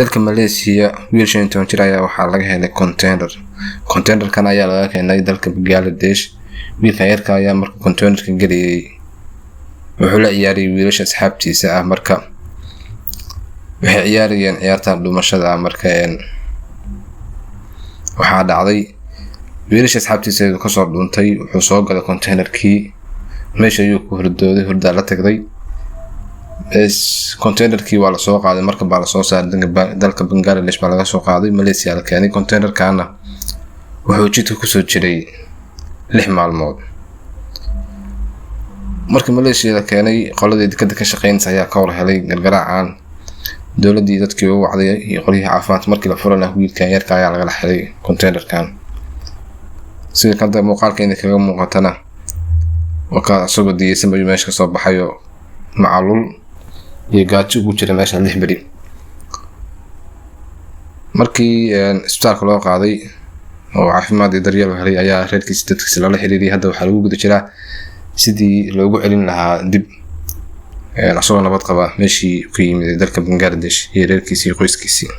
Dalka Malaysia wiil 15 jir ayaa waxaa laga helay container. Containerkan ayaa laga keenay dalka Bangladesh. Wiilkan yarka ayaa marka containerka geliyay wuxuu la ciyaarayay wiilasha asxaabtiisa ah. Marka waxay ciyaarayeen ciyaartan dhumashada ah. Marka waxaa dhacday wiilasha asxaabtiisa kasoo dhuuntay, wuxuu soo galay containerkii, meesha ayuu ku hurdooday, hurdaa la tagday. Bes, containerkii waa lasoo qaaday, marka baa lasoo saaray dalka Bangladesh baa laga soo qaaday, Malaysia la keenay. Containerkana wuxuu jidka kusoo jiray 6 maalmood. Marka Malaysia la keenay, qoladii dekada ka shaqeynaysa ayaa ka war helay gargaraacan, dowladdii dadkii ugu wacday iyo qolyihii caafimaadka. Markii la furana, wiilkan yarka ayaa lagala xiray containerkan. Sida hadda muuqaalka inay kaga muuqatana, wakaa isagoo diyeysan ayuu meesha kasoo baxayo, macalul iyo gaajo ugu jira meesha 6 beri. Markii isbitaalka loo qaaday oo caafimaad iyo daryeel helay ayaa reerkiisa, dadkiisa lala xiriiriyay. Hadda waxaa lagu guda jiraa sidii loogu celin lahaa dib isagoo nabad qaba meeshii ka yimid dalka Bangladesh iyo reerkiisii iyo qoyskiisii.